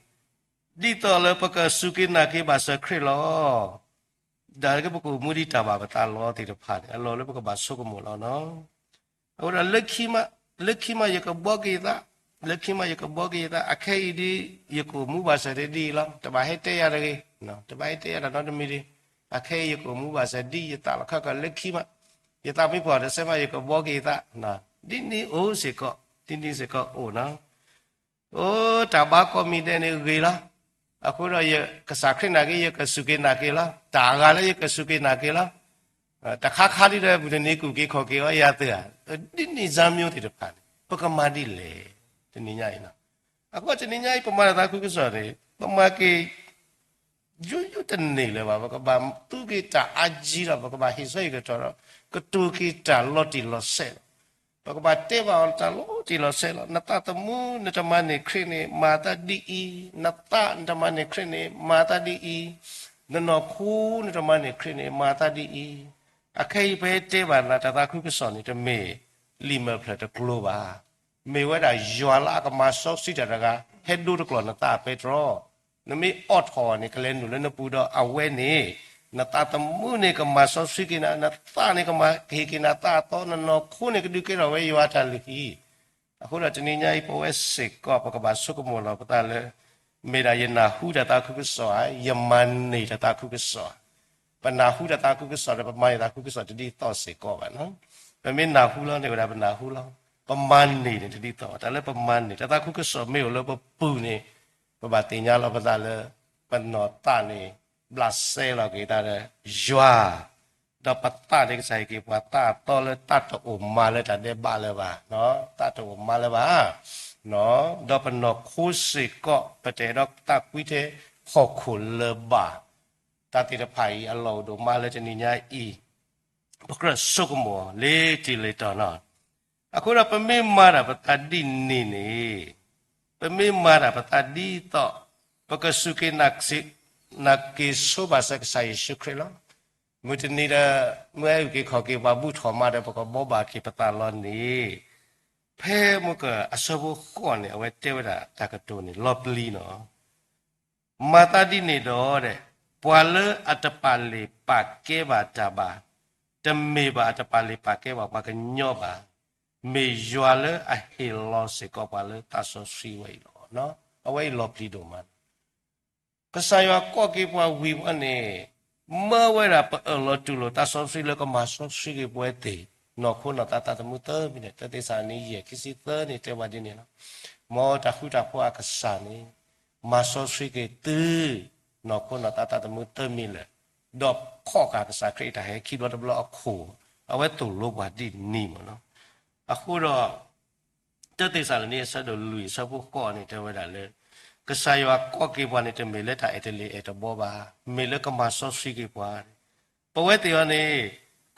ဒ်သိးလၢပကစူၢ်က့ၤနာ်က့ၤဘၣ်စၢၤခရံာ်လီၤ. ဒီးလၢပကအိၣ်မူဒ်တၢ်ဘၣ်ပသးလီၤသ့ၣ်တဖၣ်န့ၣ် အလီၢ်လၢပကဘၣ်ဆိကမိၣ်လီၤနီၤ. အဃိဒီး လၢခံမးယကဘှီက့ၤယသး, လၢခံမးယကဘှီက့ၤယသး, အခဲအံၤဒ် ယကအိၣ်မူဘၣ်စၢၤဒ်အံၤလီၤ. တဘၣ်ဟဲတဲယၤတဂ့ၤ, တဘၣ်ဟဲတဲယၤတၢ်နီတမံၤတဂ့ၤ. အခဲအံၤယကအိၣ်မူဘၣ်စၢၤဒ်ယသးလီၤ. ခဲကီးလၢခံမး ယသးမ့ၢ်ဖှီၣ်တစဲးမး ယကဘှီက့ၤယသး, ဒ်န့ၣ်အိၣ်စ့ၢ်ကီး, ဒ်န့ၣ်စ့ၢ်ကီးအိၣ်နီၤ. အိ တၢ်ဘါကိးမံၤဒဲးန့ၣ်ဂ့ၤလီၤ. အဃိဒီးယကစၢ်ခရံာ်နာ်က့ ယကစူၢ်က့ၤနာ်က့ၤလီၤ. တၢ်အဂၤလၢယကစူၢ်က့ၤနာ်က့ၤလီၤ. တခါခါဒ်ဒီး ပူၤတနံၤကူၣ်က့ၤခီၣ်က့ၤအီၤယၤသ့ဧါ, ဒ်န့ၣ်စၢ်မံၤသ့ၣ်တဖၣ်န့ၣ် ပကမၤဒ်လဲၣ်, တနံၤညါအံၤနီၤ. အဃိတနံၤညါအံၤ ပမၤတၢ်သးခုကစီၣ်န့ၣ် ပမၤက့ၤ ယိယိတန့ၢ်လၢၤဘၣ်. ပကဘၣ်သူက့ၤတၢ်အါကံဒီး ပကဘၣ်ဟ့ၣ်ဆၢဟ့ၣ်ကတီၢ်ဒီး ကတိၤက့ၤတၢ်လီၤတံၢ်လီၤဆဲးလီၤ. ပကဘၣ်တဲဘၣ်အီၤတၢ်လီၤတံၢ်လီၤဆဲးလီၤ. နသးသမူနတမၤန့ၢ်ခရံာ်န့ၣ် မၤသးဒ်အံၤ, နသးနတမၤန့ၢ်ခရံာ်န့ၣ် မၤသးဒ်အံၤ, နနီၢ်ခိနတမၤန့ၢ်ခရံာ်န့ၣ် မၤသးဒ်အံၤ. အခဲအံၤပဟဲတဲဘၣ်နၤ တၢ်သးခုကစီၣ်န့ၣ် တမ့ၢ်လံာ်မဲာ်ဖျၢၣ်တကျိၤဘၣ်. မ့ၢ်ဝဲဒၣ်ယွၤလၢအကမၤစီဆှံတၢ်တဂၤ ဟဲဒိတကျီၢ်နသးပဲတြီ နမ့ၢ်အိးထီၣ်အီၤန့ၣ် ကလဲၤနုာ်လၢနပူၤဒီးအဝဲန့ၣ် နသးသမူန့ၣ်ကမၤစီဆှံက့ၤနၤ, နသးန့ၣ်ကမၤကဟ့ၣ်က့ၤနၤသးအသီ, နနီၢ်ခိန့ၣ်ကဒုးကဲထီၣ်ဝဲယွၤအတၢ်လုၢ်ဟံၣ်. အဃိဒီးတနံၤညါအံၤ ပဝဲစ့ၢ်ကီး ပကဘၣ်ဆိကမိၣ်လီၤပသးလၢ မ့ၢ်ဒၣ်ယနၢ်ဟူတၢ်သးခုကစီၣ်ဧါ, ယမၤန့ၢ်တၢ်သးခုကစီၣ်ဧါ. ပနၢ်ဟူတၢ်သးခုကစီၣ်ဒီး ပမၤန့ၢ်သးခုကစီၣ်တဒ်သိးစ့ၢ်ကီးဘၣ်နီၤ. ပမ့ၢ်နၢ်ဟူလီၤန့ၣ်ဝဲဒၣ်ပနၢ်ဟူလီၤ, ပမၤန့ၢ်န့ၣ်တဒ်သိးဘၣ်. တၢ်လၢပမၤန့ၢ် တၢ်သးခုကစီၣ်မ့ၢ်အိၣ်လၢပပူၤန့ၣ်, ပဘၣ်သ့ၣ်ညါလီၤပသးလၢ ပနီၢ်သးန့ၣ် ဘျးစဲလီၤက့ၤတၢ်ဒီးယွၤ, ဒီးပသးန့ၣ် ကစၢ်ယွၤဟ့ၣ်က့ၤပှၤသးအသီလၢတၢ်တအိၣ်မၤလၢတၢ်ဒဲးဘးလၢၤဘၣ်, တၢ်တအိၣ်မၤလၢၤဘၣ်, ဒီးပနီၢ်ခိစ့ၢ်ကီး ပတအဲၣ်ဒိးသးကွံထဲဟီၣ်ခိၣ်လၢၤဘၣ်. တၢ်သ့ၣ်တဖၣ်အံၤအလီၢ်အိၣ်ဒိၣ်မးလၢတနံၤညါအံၤ, ပကြၢးဆိကမိၣ်လီၤတံၢ်လီၤတီၤနီၤ. အဃိဒီးပမ့ၢ်မၤတၢ်ပသးဒ်န့ၣ်န့ၣ်, ပမ့ၢ်မၤတၢ်ပသးဒ်သိး ပကစူၢ်က့ၤနာ်က့ၤဆိဘၣ်စၢၤကစၢ်ယ့ၣ်ၡူးခရံာ်လီၤ. မုၢ်တနံၤဒီး မ့ၢ်အုၣ်က့ၤခီၣ်က့ၤပှၤဘူၣ်ထီၣ်မးဒီး ပကဘီဘၣ်က့ၤပသးလီၤန့ၣ်, ဖဲမုၢ်ကၢၢ်အဆၢဖိဃိးန့ၣ် အဝဲတဲဝဲဒၣ်တၢ်ကတိၤန့ၣ် လီၤပျံၤနီၤ. မၤသးဒ်န့ၣ်ဒီး ပှၤလၢအတပာ်လုၢ်ပာ်ကဲဘၣ်တၢ်ဘၣ်, တမ့ၢ်ဘၣ်အတပာ်လုၢ်ပာ်ကဲဘၣ်ပှၤကညီဘၣ်, မ့ၢ်ယွၤလၢအဟ့ၣ်လီၤစ့ၢ်ကီးပှၤလၢသးစီဆှံဝဲအံၤလီၤ. အဝဲအံၤလီၤပျံၤဒိၣ်မး. ကစၢ်ယွၤကိးက့ၤပှၤဝံၤဝဲန့ၣ်, မၢဝဲဒၣ်ပအၢၣ်လီၤတူၢ်လိာ်သးစီဆှံလၢကမၤစီဆှံက့ၤပဝဲသ့ၣ်, နီၢ်ခိနီၢ်သးသးသမူသၢမံၤလၢာ်, တၢသ့းစၤလနံ ယဲၢ် ခံဆံသၢန့ၣ် တဲဝဲဒ်န့ၣ်လီၤ. မ်တၢ်ဃူတၢ်ဖိးအကစၢ်န့ၣ် မၤစီဆှံက့ၤသု နီၢ်ခိနီၢ်သးသးသမူသၢမံၤလၢာ်, ဒီးဖီၣ်ဃာ်ကစၢ်ခရံာ်အတၢ်ဟဲခံဘျီတဘျီအခိၣ်, အဝဲသိၣ်လိပှၤဒ်န့ၣ်မးနီၤ. အဃိဒီး တၢသ့းစၤလနံ အဆၢဒိၣ်လွံၢ် အဆၢဖိဃိးန့ၣ် တဲဝဲဒၣ်လၢ ကစၢ်ယွၤကိးက့ၤပှၤန့ၣ် တမ့ၢ်လၢတၢ်အဲၣ်တလ့ၤအဲၣ်တဘီဘၣ်, မ့ၢ်လၢကမၤစီဆှံက့ၤပှၤ. ပဝဲသ့ၣ်အံၤန့ၣ်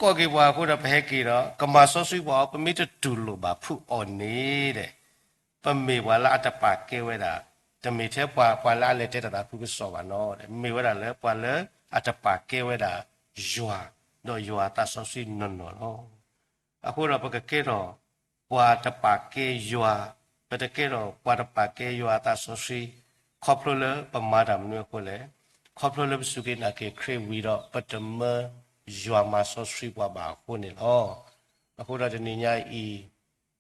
ကိးက့ၤပှၤအဃိဒီး ပဟဲက့ၤဒီး ကမၤစီဆှံပှၤအီၤ, ပမ့ၢ်တတူၢ်လိာ်ဘၣ်ဖုးအီၤန့ၣ်ဒီး ပမ့ၢ်ပှၤလၢအတပာ်ကဲဝဲဒၣ်, တမ့ၢ်ထဲပှၤ ပှၤလၢအလဲၤတဲတၢ်သးခုကစီၣ်ဘၣ်နီၤ, မ့ၢ်ဝဲဒၣ်လၢပှၤလၢအတပာ်ကဲဝဲဒၣ်ယွၤ, ဒီးယွၤအသးစီဆှံနီၢ်နီၢ်လီၤ. အဃိဒီးပကကဲထီၣ်ပှၤတပာ်ကဲယွၤ, ပတကဲထီၣ်ပှၤတပာ်ကဲယွၤအသးစီဆှံ ခီဖျိလၢပမၤတၢ်မနုၤအဃိလဲၣ်, ခီဖျိလၢပစူၢ်က့ၤနာ်က့ၤခရံာ်ဝံၤဒီး ပတမၢယွၤမၤစီဆှံပှၤဘၣ်အဃိန့ၣ်လီၤ. အဃိဒီးတနံၤညါအံၤ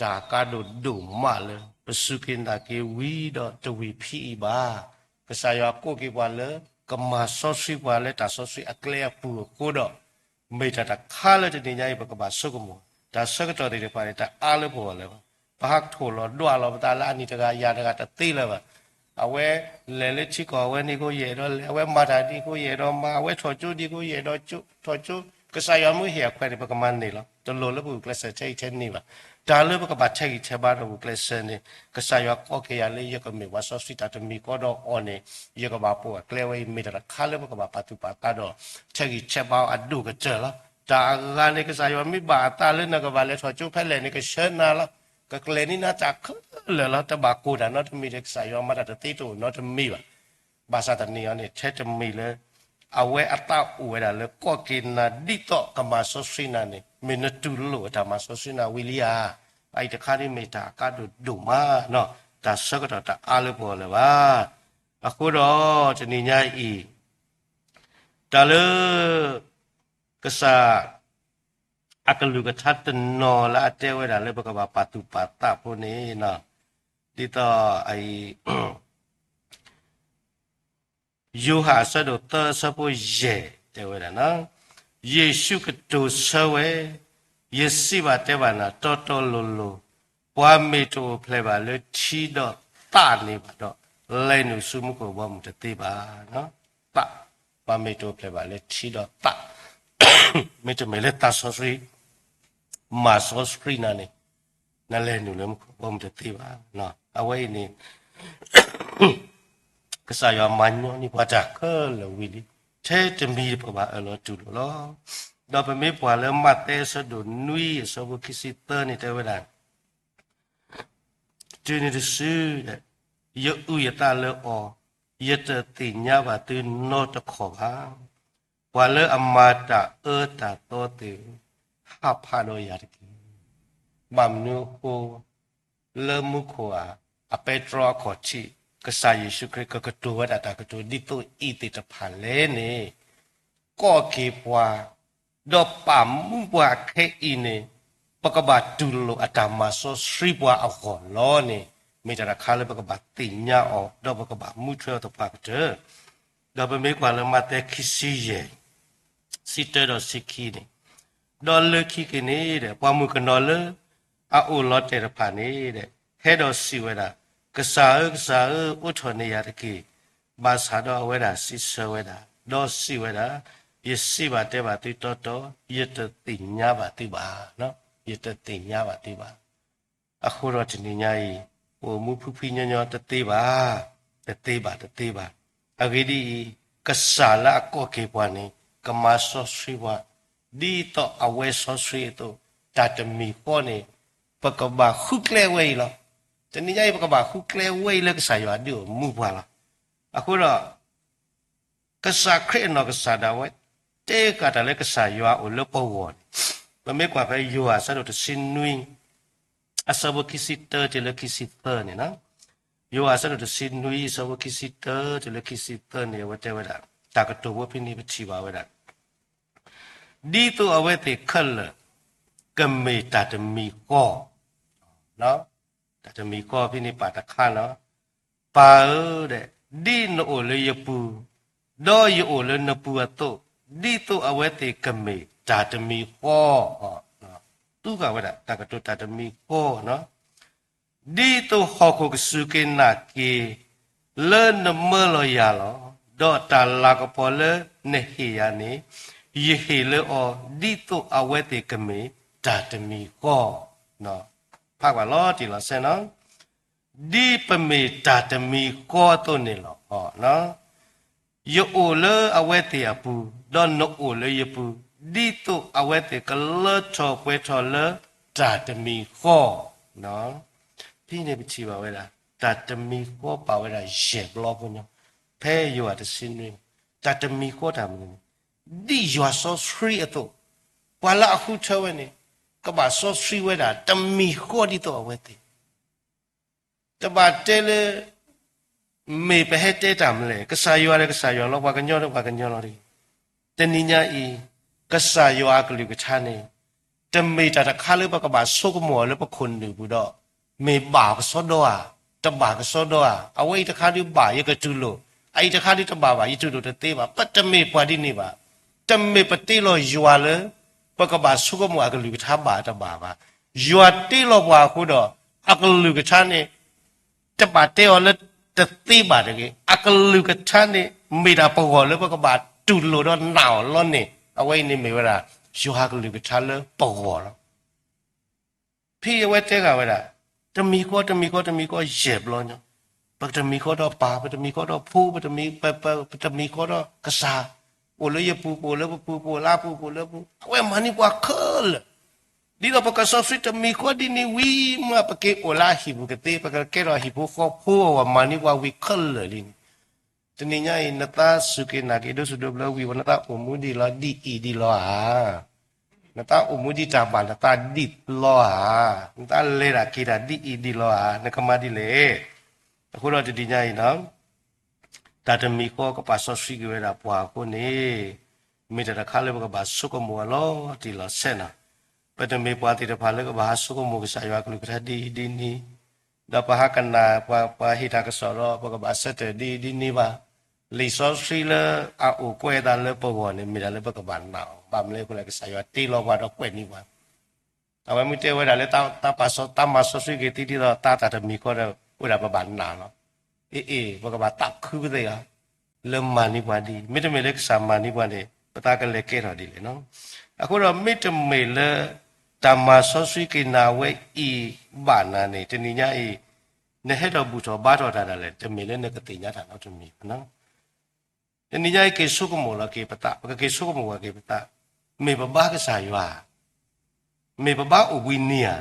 တၢ်ကါဒိၣ်ဒိၣ်မးလၢ ပစူၢ်က့ၤနာ်က့ၤဝံၤဒီးတဝံၤဖံးအံၤဘၣ်. ကစၢ်ယွၤကိးက့ၤပှၤလၢ ကမၤစီဆှံပှၤလၢတၢ်စီဆှံအကျဲအပူၤအဃိဒီး, မ့ၢ်တၢ်တခါလၢတနံၤညါအံၤ ပကဘၣ်ဆိကမိၣ်, တၢ်ဆၢကတီၢ်သ့ၣ်တဖၣ်န့ၣ် တအါလၢပဂီၢ်လၢၤဘၣ်. ပဟးထိၣ်လီၤဒွးလီၤပသးလၢအနံၣ်တဂၤယၤတဂၤတသ့လၢၤဘၣ်. အဝဲလဲၤလၢထံကီၢ်အဝဲန့ၣ်အဃိ ယအဲၣ်ဒိးလဲၤ, အဝဲမၤတၢ်ဒ်အဃိ ယအဲၣ်ဒိးမၤ, အဝဲထီၣ်ကၠိဒ်အဃိ ယအဲၣ်ဒိးထီၣ်ကၠိ, ကစၢ်ယွၤမ့ၢ်ဟ့ၣ်အခွဲးန့ၣ် ပကမၤန့ၢ်လီၤ. တလိၣ်လၢပဂုာ်ကျဲးစၢးထဲအံၤထဲန့ၣ်ဘၣ်. တၢ်လၢပကဘၣ်ထဲးဂံၢ်ထဲးဘါဒီးဂုာ်ကျဲးစၢးန့ၣ်, ကစၢ်ယွၤကိးက့ၤယၤလၢယကမ့ၢ်ပှၤစီဆှံတၢ်တမံၤဃီဒီးအီၤန့ၣ်, ယကဘၣ်ပိာ်အကျဲဝဲအံၤ မ့ၢ်တၢ်တခါလၢပကဘၣ်ပာ်သူၣ်ပာ်သးဒီး ထဲးဂံၢ်ထဲးဘါအီၤအဒိၣ်ကတၢၢ်လီၤ. တၢ်အဂၤန့ၣ် ကစၢ်ယွၤမ့ၢ်ဘၣ်အသးလၢနကဘၣ်လဲၤထီၣ်ကၠိဖဲလဲၣ်န့ၣ် ကဆှၢနၤလီၤ. ကကျဲၤန့ၢ်နၤတၢ်ခဲလၢာ်လီၤ. တဘၣ်ကိၢ်တၢ်နီတမံၤဒီး ကစၢ်ယွၤမၤတၢ်တသ့တအိၣ်နီတမံၤဘၣ်. ဘၣ်ဆၣ်တနံၤအံၤန့ၣ် ထဲတမံၤလၢ အဝဲအသးအိၣ်ဝဲဒၣ်လၢကိးက့ၤနၤဒ်သိးကမၤစီဆှံနၤန့ၣ် မ့ၢ်နတူၢ်လိာ်အတၢ်မၤစီဆှံနၤဝံၤလံဧါ. အအံၤတခါဒ်မ့ၢ်တၢ်အကါဒိၣ်ဒိၣ်မးနီၤ, တၢ်ဆၢကတီၢ်တအါလၢပဂီၢ်လၢၤဘၣ်. အဃိဒီးတနံၤညါအံၤ တၢ်လၢ ကစၢ် အကလုၢ်ကထါတနီၤလၢအတဲဝဲဒၣ်လၢပကဘၣ်ပာ်သူၣ်ပာ်သးဖိန့ၣ်, ဒ်သိးအံၤ ယိၤဟၣ်အဆၢဒိၣ်သၢအဆၢဖိယဲၢ်တဲဝဲဒၣ်, ယ့ၣ်ၡူးကတိၤဆၢဝဲ, ယစံးဘၣ်တဲဘၣ်နၤ တီတီလိၤလိၤ, ပှၤမ့ၢ်တအိၣ်ဖျဲၣ်ဘၣ်လၢထံဒီးသးန့ၣ်ဘၣ်ဒီး လဲၤနုာ်ဆူမူခိၣ်ဘီမုၢ်တသ့ဘၣ်. သး, ပှၤမ့ၢ်တအိၣ်ဖျဲၣ်ဘၣ်လၢထံဒီးသး, မ့တမ့ၢ်လၢသးစီဆှံ မၤစီဆှံနၤန့ၣ် နလဲၤနုာ်လၢမူခိၣ်ဘီမုၢ်တသ့ဘၣ်. အဝဲအံၤန့ၣ် ကစၢ်ယွၤမၤညီနုၢ်ပှၤတၢ်ခဲလၢာ်ဝံၤလံ. ထဲတမံၤပကဘၣ်အၢၣ်လီၤတူၢ်လိာ်လီၤ. ဒီးပမ့ၢ်ကွၢ်လၢမးသဲအဆၢဒိၣ်နွံအဆၢဖိခံဆံသၢန့ၣ်တဲဝဲဒၣ် တုၤနုၤတစု, ယအုၣ်ယသးလၢအီၤ, ယတသ့ၣ်ညါဘၣ်သုနီတခီၣ်ဘၣ်. ပှၤလၢအမၤတၢ်အၢတၢ်သီသ့ၣ်ဧၢ, ဟးဖးဒီးယၤတက့ၢ်. ဘၣ်မနုၤအဃိ လၢမူခိၣ်ဧါ, အပဲတြီအခီၣ်ထံး, ကစၢ်ယ့ၣ်ၡူးခရံာ်ကကတိၤဝဲဒၣ်တၢ်ကတိၤဒ်သိးအံၤသ့ၣ်တဖၣ်လဲၣ်န့ၣ်, ကိးက့ၤပှၤ ဒီးပာ်မူပှၤခဲအံၤန့ၣ် ပကဘၣ်တူၢ်လိာ်အတၢ်မၤစီဆှံပှၤအဂီၢ်လီၤန့ၣ်, မ့ၢ်တၢ်တခါလၢပကဘၣ်သ့ၣ်ညါအီၤ ဒီးပကဘၣ်မူထွဲအီၤသပှၢ်ကတၢၢ်. ဒီးပမ့ၢ်ကွၢ်လၢမးသဲခံဆံယဲၢ် ဆံတၢဒီးဆံခံန့ၣ်, ဒီးလၢခံက့ၤန့ၣ်ဒီး ပှၤမုၣ်ကနီၤလၢအအိၣ်လီၤတဲာ်တဖၣ်န့ၣ်ဒီး ဟဲဒီးစံးဝဲဒၣ်, ကစၢ်ဧၢ, ကစၢ်ဧၢ, အိးထီၣ်န့ၢ်ယၤတက့ၢ်. ဘၣ်ဆၣ်ဒီးအဝဲဒၣ်စံးဆၢဝဲဒၣ်, ဒီးစံးဝဲဒၣ်, ယစံးဘၣ်တဲဘၣ်သုတီတီ, ယတသ့ၣ်ညါဘၣ်သုဘၣ်, ယတသ့ၣ်ညါဘၣ်သုဘၣ်. အဃိဒီးတနံၤညါအံၤ, ပအိၣ်မူဖှံဖှံညီညီတသ့ဘၣ်, တသ့ဘၣ်, တသ့ဘၣ်. အဂ့ၢ်ဒ်အံၤ, ကစၢ်လၢအကိးက့ၤပှၤန့ၣ် ကမၤစီဆှံပှၤ, ဒ်သိးအဝဲစီဆှံအသိး, တၢ်တမံၤဃီန့ၣ် ပကဘၣ်ဃုကျဲဝဲအံၤလီၤ. တနံၤညါအံၤ ပကဘၣ်ဃုကျဲဝဲအံၤလၢကစၢ်ယွၤအဒုးအိၣ်မူပှၤလီၤ. အဃိဒီး ကစၢ်ခရံာ်အနီၢ်ကစၢ်ဒၣ်ဝဲ တဲဃာ်တၢ်လၢကစၢ်ယွၤအိၣ်လၢပဂီၢ်န့ၣ်, ပမ့ၢ်ကွၢ်ဖဲယိၤဟၣ်အဆၢဒိၣ်တဆံနွံ, အဆၢဖိခံဆံတၢတုၤလၢခံဆံသၢန့ၣ်လီၤ. ယိၤဟၣ်အဆၢဒိၣ်တဆံနွံ အဆၢဖိခံဆံတၢတုၤလၢခံဆံသၢန့ၣ် အဝဲတဲဝဲဒၣ်, တၢ်ကတိၤဖိဖဲန့ၣ်ပထံၣ်ဘၣ်ဝဲဒၣ်, ဒ်သိးအဝဲသ့ၣ်ခဲလၢာ် ကမ့ၢ်တၢ်တမံၤဃီ, တၢ်တမံၤဃီဖဲန့ၣ်ပာ်တခါလီၤ. ပၢ်ဧၢ, ဒ်နအိၣ်လၢယပူၤ, ဒီးယအိၣ်လၢနပူၤအသိး, ဒ်သိးအဝဲသ့ၣ်ကမ့ၢ်တၢ်တမံၤဃီ, သူဃာ်ဝဲဒၣ် တၢ်ကတိၤတၢ်တမံၤဃီ, ဒ်သိးဟီၣ်ခိၣ်ကစူၢ်က့ၤနာ်က့ၤ လၢနမၢလီၤယၤလီၤ. ဒီးတၢ်လၤကပီၤလၢနဟ့ၣ်ယၤန့ၣ်, ယဟ့ၣ်လၢအီၤ, ဒ်သိးအဝဲသ့ၣ်ကမ့ၢ်တၢ်တမံၤဃီ, ဖးကွၢ်လီၤတံၢ်လီၤဆဲးနီၤ, ဒ်ပမ့ၢ်တၢ်တမံၤဃီအသိးန့ၣ်လီၤ. ယအိၣ်လၢအဝဲသ့ၣ်အပူၤ, ဒီးနအိၣ်လၢယပူၤ, ဒ်သိးအဝဲသ့ၣ်ကလၢထီၣ်ပှဲၤထီၣ်လၢတၢ်တမံၤဃီ. ဖဲန့ၣ်ပထံၣ်ဘၣ်ဝဲဒၣ် တၢ်တမံၤဃီပာ်ဝဲဒၣ်ယဲၢ်ဘျီဖိညီ, ဖဲယိၤဟၣ်တဆံနွံ, တၢ်တမံၤဃီတၢ်မနုၤန့ၣ်, ဒ်ယွၤစီဆှံအသိး, ပှၤလၢအဃုထၢဝဲန့ၣ်, ကဘၣ်စီဆှံဝဲဒၣ်တမံၤဃီဒ်သိးအဝဲသ့ၣ် တဘၣ်တဲလၢ မ့ၢ်ပဟဲတဲတၢ်မနုၤလဲၣ်, ကစၢ်ယွၤဒီးကစၢ်ယွၤလီၤ, ပှၤကညီဒီးပှၤကညီလီၤတဂ့ၤ. တနံၤညါအံၤ, ကစၢ်ယွၤအကလုၢ်ကထါန့ၣ်, တမ့ၢ်တၢ်တခါလၢပကဘၣ်ဆိကမိၣ်အီၤလၢပခိၣ်နူာ်ပူၤဒီး, မ့ၢ်ဘၣ်ကစီဒီဧါ, တဘၣ်ကစီဒီဧါ, အဝဲအံၤတခါဒုးဘၣ် ယကတူၢ်လိာ်, အအံၤတခါဒုးတဘၣ်ဘၣ် ယတူၢ်လိာ်တသ့ဘၣ်, ပတမ့ၢ်ပှၤဒ်န့ၣ်ဘၣ်. တမ့ၢ်ပတ့လီၤယွၤလၢ ပကဘၣ်ဆိကမိၣ်အကလုၢ်ကထါဘၣ်တဘၣ်ဘၣ်. ယွၤတ့လီၤပှၤအဃိဒီး, အကလုၢ်ကထါန့ၣ် တဘၣ်တဲအီၤလၢတသ့ဘၣ်တဂ့ၤ. အကလုၢ်ကထါန့ၣ် မ့ၢ်ဒၣ်ပဂီၢ်လၢပကဘၣ်တူၢ်လိာ်ဒီးနာ်အီၤလီၤန့ၣ်, အဝဲအံၤန့ၣ်မ့ၢ်ဝဲဒၣ် ယွၤကလုၢ်ကထါလၢပဂီၢ်လီၤ. ဖဲအဝဲတဲဂၤဝဲဒၣ်, တမံၤဃီ တမံၤဃီ တမံၤဃီ ယဲၢ်ဘျီညီ, ပတမံၤဃီဒီးပၢ်, ပတမံၤဃီဒီးဖိ, ပတမံၤ, ပ, ပ, ပတမံၤဃီဒီးကစၢ်, အိၣ်လၢယပူၤ, ပအိၣ်လၢပပူၤ, ပအိၣ်လၢအပူၤ, ပအိၣ်လၢပူၤ, အဝဲမၤန့ၢ်ပှၤခဲလၢာ် ဒ်သိးပကစီဆှံတမံၤဃီဒ်န့ၣ်ဝံၤမး ပက့ၤအိၣ်လၢအဟံၣ်ပူၤကသ့, ပကကဲထီၣ်ဟံၣ်ဖိဃီဖိအဂီၢ် မၤန့ၢ်ပှၤဝံၤခဲလၢာ်လံန့ၣ်. တနံၤညါအံၤ နသးစူၢ်က့ၤနာ်က့ၤဒိၣ်စိဒိၣ်ဘျၢဝံၤဝဲ နသးအိၣ်မူဒ်လီၤဒ်အံၤဒ်လီၤဧါ. နသးအိၣ်မူဒ်တၢ်ဘၣ်နသးဒ်လီၤဧါ. နသးလဲၤတၢ်က့ၤတၢ်ဒ်အံၤဒ်လီၤဧါ. နကမၤဒ်လဲၣ်. အဃိဒီးတနံၤညါအံၤ တၢ်တမံၤဃီကပာ်စီဆှံက့ၤဝဲဒၣ်ပှၤအဃိန့ၣ်, မ့ၢ်တၢ်တခါလၢပကဘၣ်ဆိကမိၣ်အလီၤတံၢ်လီၤဆဲးနီၤ. ပတမ့ၢ်ပှၤသ့ၣ်တဖၣ်လၢကဘၣ်ဟးဆိကမိၣ်ကစၢ်ယွၤအကလုၢ်ကထါဒ်အံၤဒ်န့ၣ်, ဒီးပဟးကနၣ်ပှၤဟ့ၣ်တၢ်ကစီၣ်ဒီး ပကဘၣ်ဆၢတဲာ်ဒ်အံၤဒ်န့ၣ်ဘၣ်. လံာ်စီဆှံလၢအအိၣ်ကွဲးအသးလၢပဂီၢ်န့ၣ် မ့ၢ်တၢ်လၢပကဘၣ်နာ်အီၤ, ဘၣ်မနုၤလဲၣ်အဃိလဲၣ် ကစၢ်ယွၤတ့လီၤပှၤဒီးကွဲးန့ၢ်ပှၤ အဝဲမ့ၢ်တဲဝဲဒၣ်လၢ တၢ်ပာ်စီ, တၢ်မၤစီဆှံက့ၤသံဒ်သိး တၢ်တမံၤဃီဒီး အိၣ်ဒၣ်ပဘၣ်နာ်လီၤ. အ့ၣ်အ့ၣ် ပကဘၣ်သးခုပသ့ၣ်ဧါ, လၢမၤန့ၢ်ပှၤဒ်အံၤ, မ့တမ့ၢ်လၢကစၢ်မၤန့ၢ်ပှၤန့ၣ် ပသးကလဲၤကဲထီၣ်ဒ်လဲၣ်နီၤ. အဃိဒီးမ့တမ့ၢ်လၢ တၢ်မၤစီဆှံက့ၤနၤဝဲအံၤဘၣ်နၤန့ၣ် တနံၤညါအံၤ နဟဲထီၣ်ဘူၣ်ထီၣ်ဘါထီၣ်တၢ်ဒၣ်လဲာ် တမ့ၢ်လၢနကသ့ၣ်ညါတၢ်နီတမံၤဘၣ်နီၤ. တနံၤညါအံၤက့ၤဆိကမိၣ်လီၤက့ၤပသး, ပကက့ၤဆိကမိၣ်ဝဲက့ၤပသး, မ့ၢ်ပဘါကစၢ်ယွၤဧါ, မ့ၢ်ပဘါအိၣ်ဘှံးနံၤဧါ,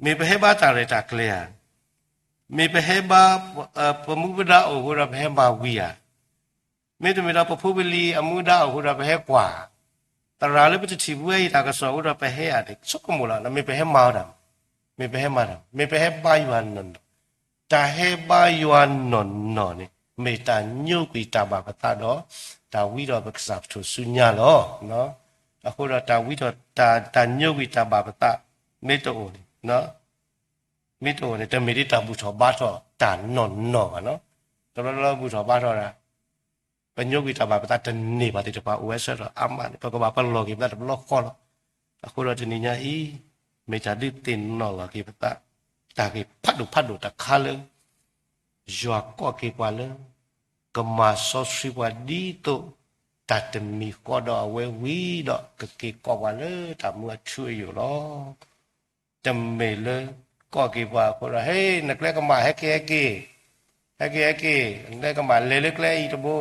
မ့ၢ်ပဟဲဘါတၢ်ရဲၣ်တၢ်ကျဲၤဧါ, မ့ၢ်ပဟဲဘါ ပမူပဒါအိၣ်အဃိဒီးပဟဲမၤဝံၤဧါ, မ့တမ့ၢ်ဒီးပဖိပလံၤအမူဒါအိၣ်အဃိဒီးပဟဲကွၢ်, သရၣ်လၢပတထံၣ်ဘၣ်ဝဲအံၤတၢ်ကစီၣ်အဃိဒီးပဟဲဧါန့ၣ် ဆိကမိၣ်လီၤ, မ့ၢ်ပဟဲမၤအီၤတၢ်, မ့ၢ်ပဟဲမၤတၢ်, မ့ၢ်ပဟဲဘါယွၤနီၢ်နီၢ်, တၢ်ဟဲဘါယွၤနီၢ်နီၢ်န့ၣ် မ့ၢ်တၢ်ညိကွံာ်တၢ်ဘၣ်ပသးဒီး တၢ်ဝံဒီးပကစၢ်ပထူၣ်စုညါလီၤ. အဃိဒီးတၢ်ဝံဒီး တၢ်ညိကွံာ်တၢ်ဘၣ်ပသး မ့ၢ်တအိၣ်န့ၣ် မ့ၢ်တအိၣ်န့ၣ် တမ့ၢ်ဒ်တၢ်ဘူၣ်ထီၣ်ဘါထီၣ်တၢ်နီၢ်နီၢ်ဘၣ်နီၤ. တဘျီဘျီဘူၣ်ထီၣ်ဘါထီၣ်တၢ် ပညိကွံာ်တၢ်ဘၣ်ပသးတန့ၢ်ဘၣ်သ့ၣ်တဖၣ်အိၣ်ဝဲဆၢကတီၢ်အါမးန့ၣ် ပကဘၣ်ပလီၢ်က့ၤပသးတဘျီဃီလီၤ. အဃိဒီးတနံၤညါအံၤ မ့ၢ်တၢ်ဒုးသ့ၣ်နီၣ်လီၤက့ၤပသး တၢ်ဂ့ၢ်ဖးဒိၣ်ဖးဒိၣ်တခါလၢ ယွၤကိးက့ၤပှၤလၢ ကမၤစီဆှံပှၤဒ်သိး တၢ်တမံၤဃီဒီးအဝဲဝံၤဒီး ကက့ၤကိးပှၤလၢတၢ်မူအထူအယိာ်လီၤ. တမ့ၢ်လၢကိးက့ၤပှၤအဃိဒီး ဟဲ နကျဲကမၣ် ဟဲက့ၤ ဟဲက့ၤ, ဟဲက့ၤ ဟဲက့ၤ, နကျဲကမၣ် လဲၤလၢကျဲအံၤတဘိ,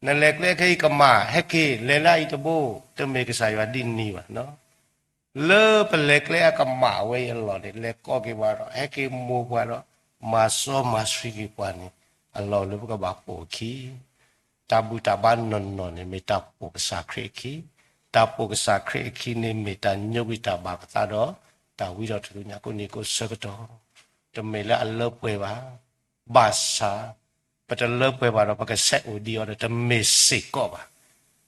နလဲၤကျဲခဲအံၤကမၣ် ဟဲက့ၤ လဲၤလၢအံၤတဘိ, တမ့ၢ်ကစၢ်ယွၤဒ်န့ၣ်ဘၣ်. လၢပလဲၤကျဲအကမၣ်ဝဲအံၤအလီၢ်န့ၣ် လဲၤကိးက့ၤပှၤဒီး ဟဲက့ၤမိၢ်ပှၤဒီး မၤစီမၤဆှံက့ၤပှၤန့ၣ် အလီၢ်လၢပကဘၣ်ပိာ်အခံ တၢ်ဘူၣ်တၢ်ဘါနီၢ်နီၢ်န့ၣ် မ့ၢ်တၢ်ပိာ်ကစၢ်ခရံာ်အခံ, တၢ်ပိာ်ကစၢ်ခရံာ်အခံန့ၣ် မ့ၢ်တၢ်ညိကွံာ်တၢ်ဘၣ်ပသးဒီး တၢ်ဝံဒီးတၢ်ညါကိးန့ၣ်ကိးဆၢကတီၢ်, တမ့ၢ်လၢအလၢပှဲၤဘၣ်. ဘၣ်ဆၣ် ပတလၢပှဲၤဘၣ်ဒီး ပကဆဲးအိၣ်ဒံးအီၤဒီး တမ့ၢ်စ့ၢ်ကီးဘၣ်.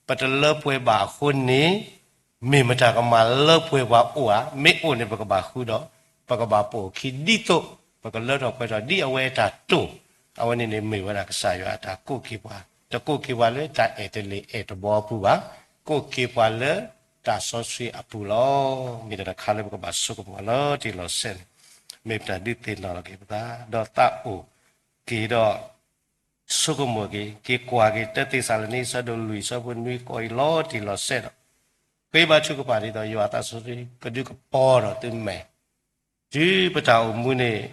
ပတလၢပှဲၤဘၣ်အဃိန့ၣ် မ့ၢ်မတၤကမၤလၢပှဲၤပှၤအိၣ်ဧါ, မ့ၢ်အိၣ်န့ၣ် ပကဘၣ်ဃုဒီး ပကဘၣ်ပိာ်အခံဒ်သိး ပကလၢထီၣ်ပှဲၤထီၣ်ဒ်အဝဲအတၢ်တိာ်, အဝဲန့ၣ်န့ၣ်မ့ၢ်ဝဲဒၣ်ကစၢ်ယွၤအတၢ်ကိးက့ၤပှၤ, တကိးက့ၤပှၤလၢတၢ်အဲၣ်တလ့ၢ်အဲၣ်တဘီအပူၤဘၣ်, ကိးက့ၤပှၤလၢတၢ်စီဆှံအပူၤလီၤ. မ့ၢ်တၢ်တခါလၢပကဘၣ်ဆိကမိၣ်လီၤတံၢ်လီၤဆဲးန့ၣ်, မ့ၢ်ပတၢ်ဒုးသ့ၣ်နီၣ်လီၤက့ၤပသး, ဒီးသးအိၣ်က့ၤဒီး ဆိကမိၣ်က့ၤ, က့ၤကွၢ်က့ၤ တၢသ့းစၤလနံ အဆၢဒိၣ်လွံၢ် အဆၢဖိနွံ ကိးအံၤလီၤတံၢ်လီၤဆဲးဒီး, ဃ့ဘါထုကဖၣ်ဒ်သိး ယွၤသးစီဆှံ ကဒုးကပီၤထီၣ်သုမဲာ်, တုၤပတၢ်အိၣ်မူန့ၣ်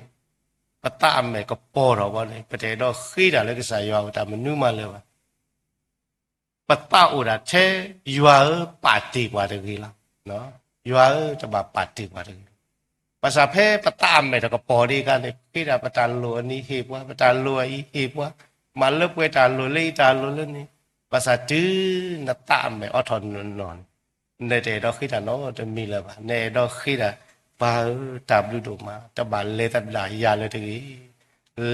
ပသးအမဲာ်ကပီၤထီၣ်ဘၣ်န့ၣ် ပတအဲၣ်ဒိးဃ့တၢ်လၢကစၢ်ယွၤအတၢ်မနုၤမးလၢၤဘၣ်. ပသးအိၣ်ဒၣ်ထဲ ယွၤဧၢ ပာ်တ့ၢ်ပှၤတဂ့ၤလီၤ. ယွၤဧၢ တဘၣ်ပာ်တ့ၢ်ပှၤတဂ့ၤ. ဘၣ်ဆၣ်ဖဲပသးအမဲာ်တကပီၤဒံးအခါန့ၣ် ဃ့ဒၣ်ပတၢ်လိၣ်အနံၤဟ့ၣ်ပှၤ, ပတၢ်လိၣ်အအံၤဟ့ၣ်ပှၤ, မၤလၢပှဲၤတၢ်လိၣ်လၢအံၤတၢ်လိၣ်လၢန့ၣ်, ဘၣ်ဆၣ်တုၤနသးအမဲာ်အိးထီၣ်နီၢ်နီၢ်န့ၣ် နတအဲၣ်ဒိးဃ့တၢ်နီတမံၤလၢၤဘၣ်. နအဲၣ်ဒိးဃ့ဒၣ် ပၢ်ဧၢ တၢ်ဘျုးဒိၣ်မး, တဘၣ်လဲၤသဒၣ်ယၤလၢၤတဂ့ၤ,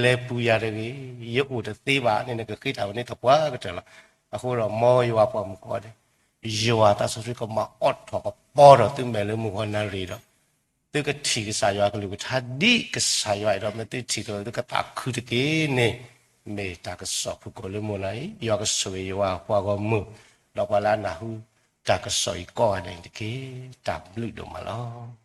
လဲၤပူၤယၤတဂ့ၤ, ယအိၣ်တသ့ဘၣ်န့ၣ် နကဃ့တၢ်ဝဲန့ၣ်သပှၢ်ကတၢၢ်လီၤ. အဃိဒီးမ်ယွၤပှၤမုၣ်ကီးဒဲး, ယွၤသးစီဆှံကမၤအိးထီၣ်ကပီၤထီၣ်သုမဲာ်လၢမုၢ်ဂီၤနၣ်ရံၣ်ဒီး သုကထံၣ်ကစၢ်ယွၤအကလုၢ်ကထါဒ်ကစၢ်ယွၤအဲၣ်ဒိးမ့ၢ်သုထံၣ်အသိး သုကသးခုတက့ၢ်န့ၣ်, မ့ၢ်တၢ်ကစီၣ်ဖုၣ်ကိာ်လၢမုၢ်နၤအံၤ, ယွၤကဆိၣ်ဂ့ၤယွၤပှၤဂီၢ်မုၢ်, ဒီးပှၤလၢအနၢ်ဟူတၢ်ကစီၣ်အံၤကိးဂၤဒဲးန့ၣ်တက့ၢ်. တၢ်ဘျုးဒိၣ်မးလီၤ.